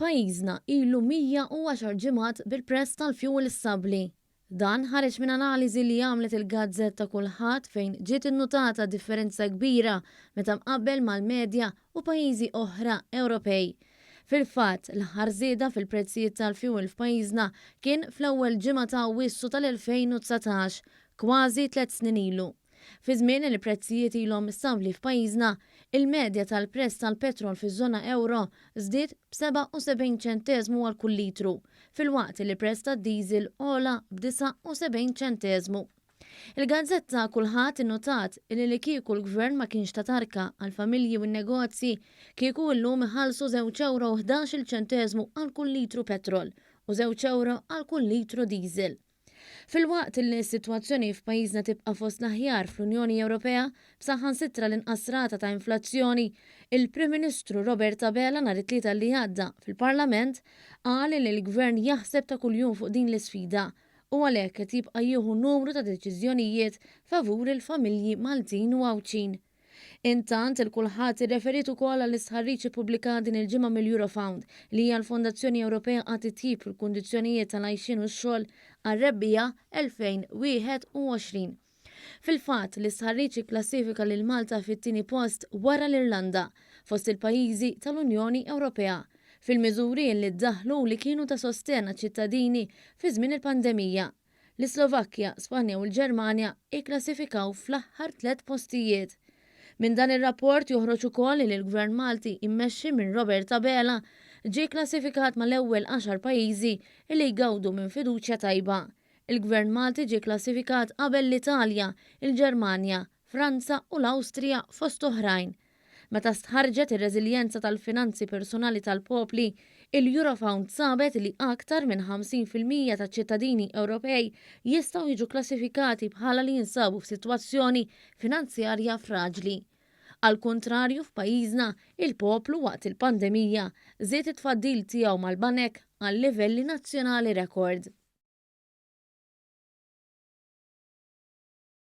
Pajjiżna ilu 110 ġimgħat bil-prezz tal-fjuwil stabbli. Dan ħareġ minn analiżi li għamlet il-gazzetta Kulħadd fejn ġiet innutata differenza kbira meta mqabbel mal-medja u pajjiżi oħra Ewropej. Fil-fatt, l-aħħar żieda fil-prezzijiet tal-fjuwil f'pajjiżna kien fl-ewwel ġimgħa ta' Awwissu tal-2019, kważi tlett snin ilu. Fi żmien li l-prezzijiet ilhom stabbli f'pajjiżna, il-medja tal-prezz tal-petrol fiż-żona ewro żdied b'77 ċenteżmu għal kull litru, filwaqt li l-prezz tad-diesel għola b'79 ċenteżmu. Il-gazzetta Kulħadd innutat illi li kieku l-Gvern ma kienx ta tarka għall-familji u n-negozji, kieku illum iħallsu żewġ ewro u 11-il ċenteżmu għal kull litru petrol u żewġ ewro għal kull litru diesel. Filwaqt li s-sitwazzjoni f'pajjiżna tibqa' fost l-aħjar fl-Unjoni Ewropea, b'saħansitra l-inqas rata ta' inflazzjoni, il-Prim Ministru Robert Abela nhar it-Tlieta li għadda fil-Parlament qal li l-Gvern jaħseb ta' kuljum fuq din l-isfida u għalhekk qed jibqa' jieħu numru ta' deċiżjonijiet favur il-familji Maltin u Għawdxin. Intant, il-Kulħadd irreferiet ukoll għall-istħarriġ ippubblikat din il-ġimgħa mill-Eurofound, li hija l-Fondazzjoni Ewropea għat-Titjib fil-Kundizzjonijiet tal-Għajxien u x-Xogħol għar-Rebbiegħa 2021. Fil-fatt, l-istħarriġ ikklassifika lil Malta fit-tieni post wara l-Irlanda, fost il-pajjiżi tal-Unjoni Ewropea, fil-miżuri li ddaħħlu u li kienu ta' sostenn għaċ-ċittadini fi żmien il-pandemija. L-Islovakkja, Spanja u l-Ġermanja ikklassifikaw fl-aħħar tlett postijiet. Minn dan ir-rapport joħroġ ukoll li l-Gvern Malti immexxi minn Robert Abela ġie kklassifikat mal-ewwel għaxar pajjiżi li jgawdu minn fiduċja tajba. Il-Gvern Malti ġie kklassifikat qabel l-Italja, il-Ġermanja, Franza u l-Awstrija fost oħrajn. Meta stħarrġet ir-reżiljenza tal-finanzi personali tal-popli, il-Eurofound sabet li aktar minn 50% taċ-ċittadini Ewropej jistgħu jiġu kklassifikati bħala li jinsabu f'sitwazzjoni finanzjarja fraġli. Għall-kuntrarju, f'pajjiżna, il-poplu waqt il-pandemija żied it-tfaddil tiegħu mal-banek għal livelli nazzjonali rekord.